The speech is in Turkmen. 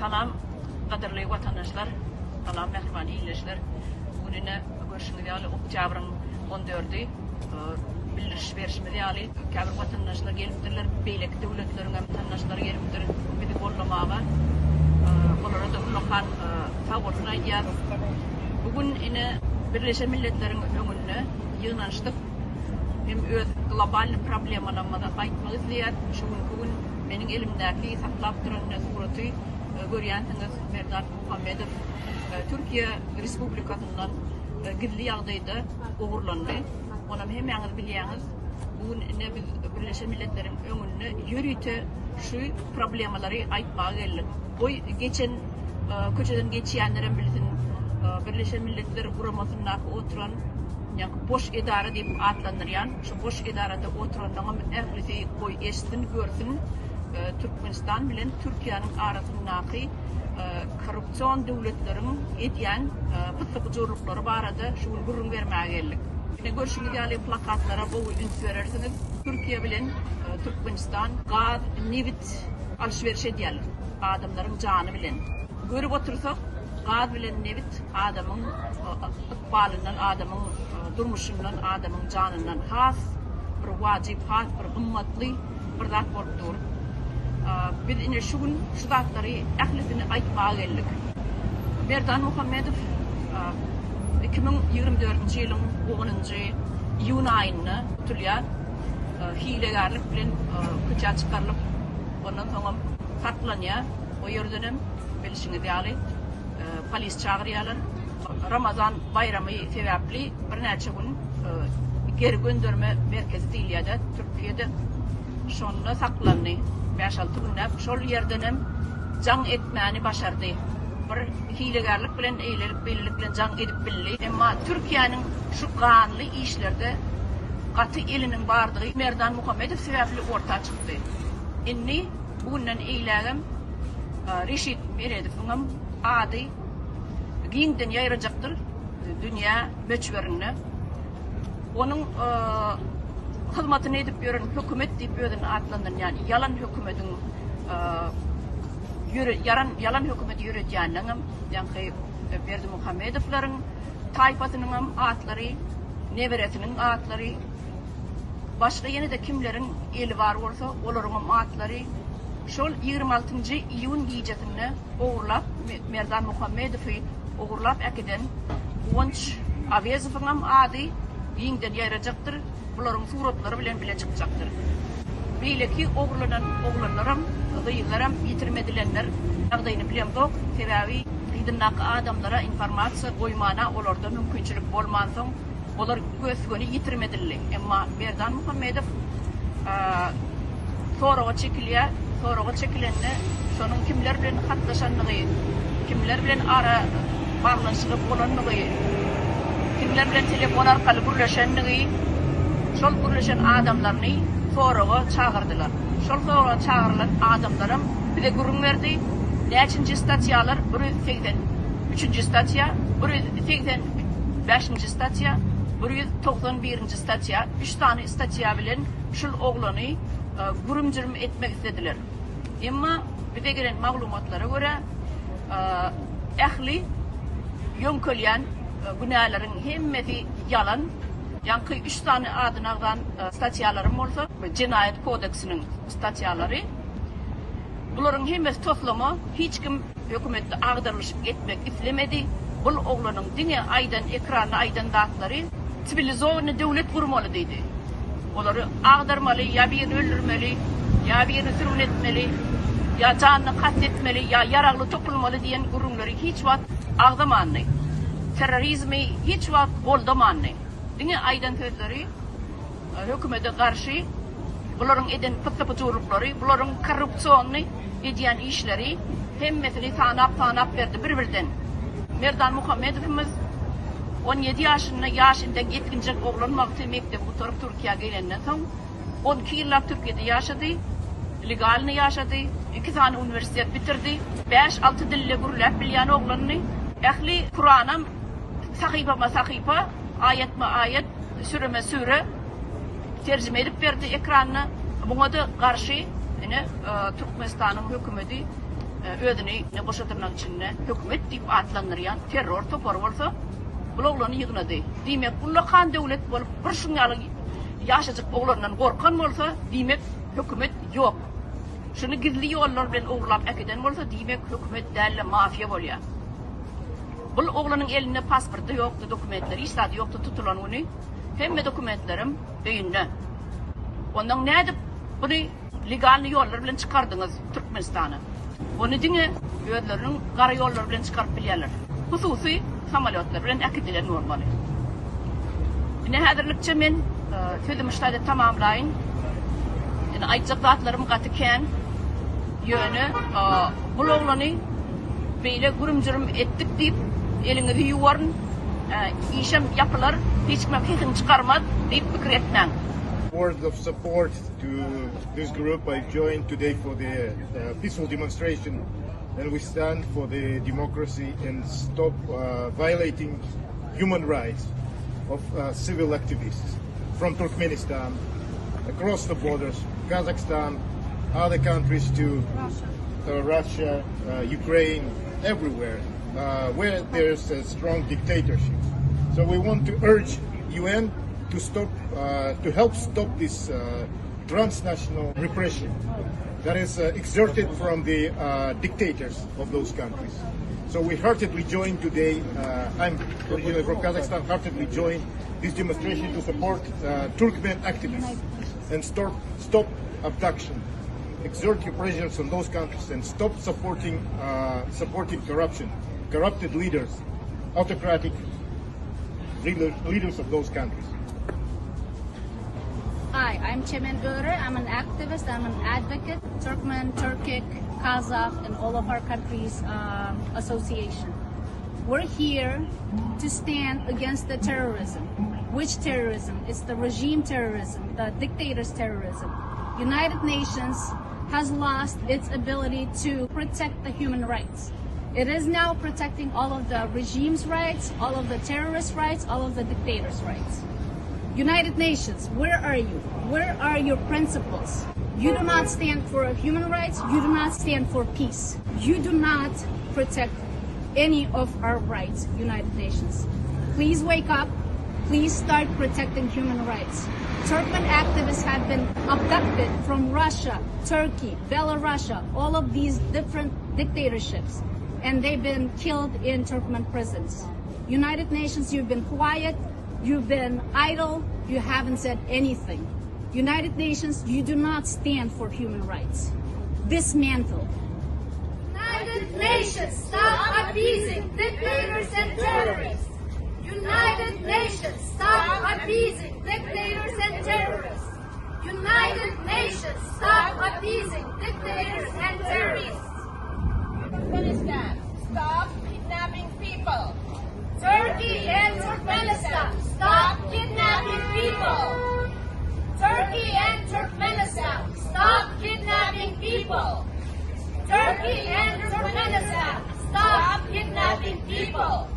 Salam gadyrly watandaşlar, salam mähriban ildeşler. Bu gün ine görşüňiz ýaly oktýabryň on dördi bildiriş berşimiz ýaly käbir watandaşlar gelipdirler, beýleki döwletleriň hem watandaşlary gelipdir bizi goldamaga. Olara-da ullakan sag bolsun aýdýas. Bu gün ine Birleşen Milletleriň öňünde ýygnanyşdyk. Hem öz globalny problemalarymyzy aýtmak isleýäs. Şu günki gün meniň elimdäki saklap duran ine suraty görýänsiňiz Merdan Muhammedow Türkiýe Respublikasyndan gizli ýagdaýda ogurlandy. Onam hemmäňiz bilýäňiz. Bu gün ine biz Birleşen Milletleriň öňünde ýörite şu problemalary aýtmaga geldik. Goý geçen köçeden geçýänlerem bilsin, Birleşen Milletler Guramasyndaky oturan ýaňky boş edara diýip atlandyrýan şu boş edarada oturanlaňam ählisi goý eşitsin, görsün Türkmenistan bilen Türkiýäniň arasyndaky korrupsion döwletleriň edýän pyssy-pyjurlyklary barada şu gün gürrüň bermäge geldik. Ine görşüňiz ýaly plakatlara gowy üns berersiňiz. Türkiýe bilen Türkmenistan gaz, nebit alyş-beriş edýärler. Adamlaryň jany bilen. Görüp otursak, gaz bilen nebit adamyň ykbalyndan, adamyň durmuşyndan, adamyň janyndan has bir wajyp, has bir gymmatly bir zat bolup dur. Biz ine şu gün şu zatlary ählisini aýtmaga geldik. Merdan Muhammedow 2024-nji ýylyň onunjy iýun aýynda tutulýar. Hilegärlik bilen köçä çykarylyp, ondan soňam saklanýar. O ýerdenem bilşiňiz ýaly polis çagyrýarlar. Ramazan baýramy sebäpli birnäçe gün geri gönderme merkezi diýilýär-de Türkiýede. Şonda saklandy. Bäş-alty günläp şol ýerdenem jaň etmäni başardy. Bir hilegärlik bilen eýlelik-beýlelik bilen jaň edip bildi. Emma Türkiýäniň şu ganly işlerde gaty eliniň bardygy Merdan Muhammedow sebäpli orta çykdy. Indi bu günden eýlägem Reşit Meredowyňam ady giňden ýaýrajakdyr dünýä möçberinde. Onuň hyzmatyny edip ýören hökümet diýip özüni atlandyrýan ýalan hökümediň ýalan hökümeti ýöredýänleňem, ýaňky Berdimuhamedowlaryň taýpasynyňam atlary, neberesiniň atlary, başga ýene-de kimleriň eli bar bolsa, olaryňam atlary şol 26-njy iýun gijesinde ogurlap Merdan Muhammedowy ogurlap äkiden Guwanç Awezowyňam ady giňden ýaýrajakdyr, bularyň suratlary bilen bile çykjakdyr. Beýleki ogurlanan oglanlaram, gyzlaram ýitirim edilenler ýagdaýyny bilemzok, sebäbi yzyndaky adamlara informasiýa goýmana olarda mümkinçilik bolmansoň, Olar gös-göni ýitirim edildi. Emma Merdan Muhammedow soraga çekilýär. Soraga çekilende şonuň kimler bilen hatlaşandygy, kimler bilen ara baglanyşygy bolandygy, kimler bilen telefon arkaly gürleşendigi, şol gürleşen adamlaryny soraga çagyrdylar. Şol soraga çagyrylan adamlaram bize gürrüň berdi. Näçinji statýalar, 183-nji statýa, 180 Bäşinji statýa, 191-nji statýa, üç sany statýa bilen şul oglany gürüm-jürüm etmek islediler. Emma bize gelen maglumatlara görä, ähli ýöňkelýän günäleriň hemmesi ýalan. Ýaňky üç sany adyny agzan statýalarym bolsa Jenaýat kodeksiniň statýalary. Bularyň hemmesi toslama, hiç kim hökümetde agdarylyşyk etmek islemedi. Bul oglanyň diňe aýdan ekranda aýdan zatlary siwilizowanyý döwlet gurmaly diýdi. Olary agdarmaly ýa birini öldürmeli, ýa birini sürgün etmeli, ýa janyna kast etmeli, ýa ýaragly topulmaly diýen gürrüňleri hiç wagt agzamandy. Terrorizmi hiç wagt goldamandy. Diňe aýdan sözleri hökümete garşy bularyň eden pyssy-pyjurlyklary, bularyň korrupsionny edýän işleri hemmesini sanap-sanap berdi bir-birden. Merdan Muhammedowymyz 17 ýaşynda ýaş intek ýetginjek oglan wagty mekdebi gutaryp Türkiýä gelenden soň 12 ýyllap Türkiýede ýaşady, legalny ýaşady, iki sany uniwersitet bitirdi, bäş-alty dilde gürläp bilýän oglandy. Ähli Kuranam sahypama-sahypa, aýatma-aýat, süreme-süre terjime edip berdi ekranda. Muňa-da garşy ine Türkmenistanyň hökümeti. Özüni goşa dyrnak içinde hökümet diýip atlandyrýan terror topary bolsa bul oglany ýygnady. Diýmek, ullakan döwlet bolup bir şuň ýaly ýaşajyk oglandan gorkan bolsa, diýmek, hökümet ýok. Şuny gizli ýollar bilen ogurlap äkiden bolsa, diýmek, hökümet däl-de mafiýa bolýar. Bul oglanyň elinde pasporty ýokdy, dokumentleri hiç zady ýokdy tutulan güni. Hemme dokumentlerem öýünde. Ondan nädip buny legalny ýollar bilen çykardyňyz Türkmenistana? Ony diňe özleriniň gara ýollary bilen çykaryp bilýärler. Hususy samolýotlar bilen äkidilen bolmaly. Ine häzirlikçe men sözümi şu taýda tamamlaýyn. Ine aýtjak zatlarym gaty kän. Ýöne bul oglany beýle gürüm-jürüm etdik diýip eliňizi ýuwaryn, işem ýapylar, hiç kimem sesini çykarmaz diýip pikir etmäň. Words of support to this group I joined today for the uh, peaceful demonstration and we stand for the democracy and stop uh, violating human rights of uh, civil activists from Turkmenistan across the borders, Kazakhstan, other countries too, Russia, uh, Russia uh, Ukraine, everywhere uh, where there's a strong dictatorship. So we want to urge UN to stop, uh, to help stop this uh, transnational repression that is uh, exerted from the uh, dictators of those countries. So we heartedly join today, uh, I'm originally from Kazakhstan, heartedly join this demonstration to support uh, Turkmen activists and stop, stop abduction, exert your pressures on those countries and stop supporting, uh, supporting corruption, corrupted leaders, autocratic leaders of those countries. Hi, I'm Çemen Öre. I'm an activist. I'm an advocate, Turkmen, Turkic, Kazakh, and all of our countries' um, association. We're here to stand against the terrorism. Which terrorism? It's the regime terrorism, the dictator's terrorism. United Nations has lost its ability to protect the human rights. It is now protecting all of the regime's rights, all of the terrorist rights, all of the dictators' rights. United Nations, where are you? Where are your principles? You do not stand for human rights. You do not stand for peace. You do not protect any of our rights, United Nations. Please wake up. Please start protecting human rights. Turkmen activists have been abducted from Russia, Turkey, Belarus, all of these different dictatorships, and they've been killed in Turkmen prisons. United Nations, you've been quiet, you've been idle, you haven't said anything. United Nations, you do not stand for human rights. Dismantle. United Nations, stop appeasing dictators and terrorists. United Nations, stop appeasing dictators and terrorists. United Nations, stop appeasing dictators and terrorists. Turkmenistan, stop kidnapping people. Turkey and Turkmenistan, stop kidnapping people. Turkey and Turkmenistan, stop kidnapping people. Turkey and Turkmenistan, stop kidnapping people.